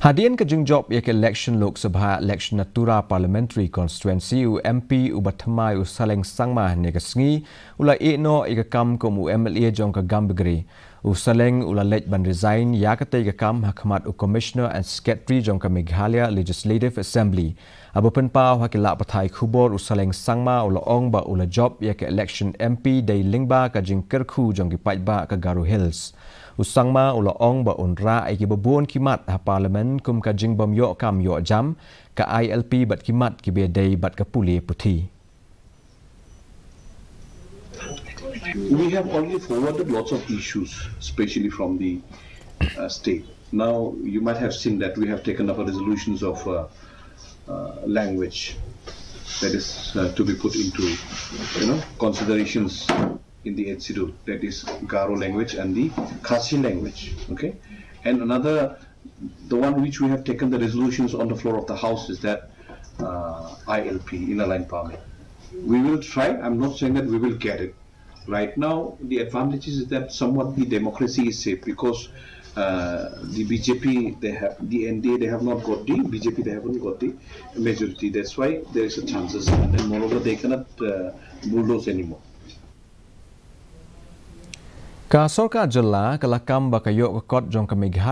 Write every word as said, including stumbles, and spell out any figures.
Hadien ka jingjop ïa ka election Lok Sabha election na Tura Parliamentary Constituency, u M P uba thymmai u Saleng Sangma hynne ka sngi u la ïeh noh ïa ka kam kum u M L A jong ka Gambegre. U Saleng u la leit ban resign ïa katei ka kam ha khmat u Commissioner and Secretary jong ka Meghalaya Legislative Assembly. Haba pynpaw ha ki lad pathai khubor, u Saleng Sangma u la ong ba u la jop ïa ka election M P dei lyngba ka jingkyrkhu jong ki paidbah ka Garo Hills. U Sangma u la ong ba un rah ïa kiba bun ki mat ha Parliament kum ka jingbym ïoh kam ïoh jam, ka I L P bad ki mat kiba dei bad ka pule puthi. We have already forwarded lots of issues, especially from the uh, state. Now, you might have seen that we have taken up a resolutions of uh, uh, language that is uh, to be put into, you know, considerations in the Eighth Schedule. That is Garo language and the Khasi language. Okay, and another, the one which we have taken the resolutions on the floor of the House is that uh, I L P, Inner Line Permit. We will try. I'm not saying that we will get it. Right now, the advantage is that somewhat the democracy is safe because uh, the B J P, they have the N D A, they have not got the B J P, they haven't got the majority. That's why there is a chances, and then moreover, they cannot uh, bulldoze anymore. Ka sorkar jylla ka la kam ba ka ïoh ka kot jong ka Meghalaya